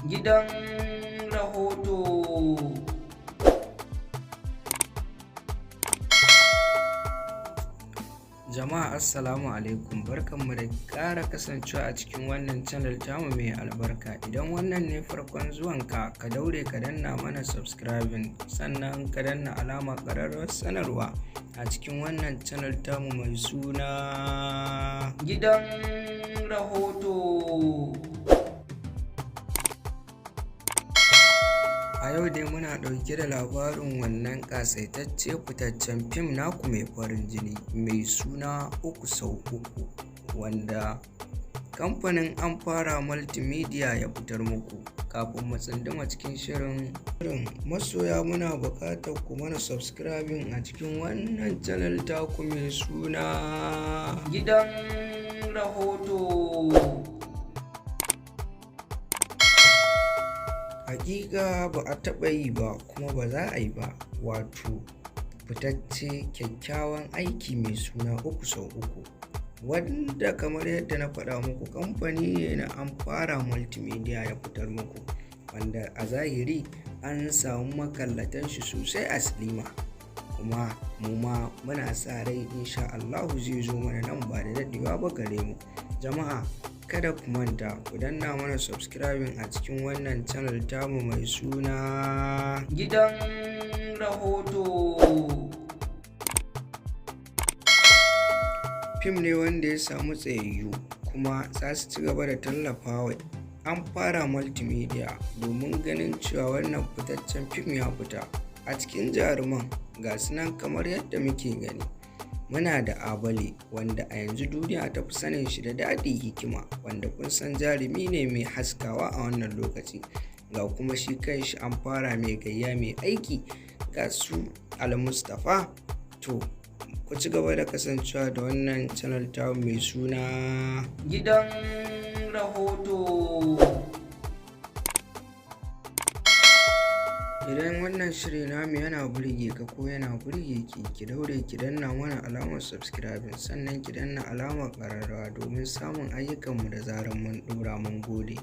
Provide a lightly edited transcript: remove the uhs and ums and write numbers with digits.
Gidan rahoto. Jama'a, assalamu alaikum, barkanmu da ƙara kasancewa a cikin wannan channel tamu mai albarka. Idan wannan ne farkon zuwanka, ka daure ka danna mana subscribing, sannan ka danna alama ƙararrawar sanarwa a cikin wannan channel tamu mai suna Gidan rahoto. A yau dai muna ɗauke da labarin wannan ƙasaitacce fitaccen fim naku mai farin jini mai suna Uku Sau Uku, wanda kamfanin Amfara Multimedia ya fitar muku. Kafin mu tsunduma cikin shirin, masoya, muna buƙatar ku mana subscribing a cikin wannan channel taku mai suna Gidan rahoto. Hakika ba a taɓa yi ba kuma ba za a yi ba, wato fitacce kyakkyawan aiki mai suna Uku Sau Uku, wanda kamar yadda na faɗa muku kamfani ne na Amfara Multimedia ya fitar muku, wanda a zahiri an samu makallatan shi sosai a silima, kuma mu ma muna sa rai insha Allahu zai zo mana nan ba da daɗewa ba gare mu. Jama'a, kada ku manta ku danna mana subscribing a cikin wannan channel tamu mai suna Gidan rahoto. Fim ne wanda ya samu tsayayyu kuma za su ci gaba da tallafawa Amfara Multimedia domin ganin cewa wannan fitaccen fim ya fita. A cikin jaruman, ga su nan kamar yadda muke gani. Muna da Abale, wanda a yanzu duniya ta fi sanin shi da Dadi Hikima, wanda kun san jarumi ne mai haskawa a wannan lokaci. Ga kuma shi kanshi Amfara mai gayya mai aiki, ga su Al-Mustapha. To, ku ci gaba da kasancewa da wannan channel ta mai suna Gidan rahoto. Idan wannan shiri namu yana burge ka ko yana burge ki, ki daure ki danna mana alamar subscribing, sannan ki danna alamar ƙararrawa domin samun ayyukanmu da zarar mun ɗora. Mun gode.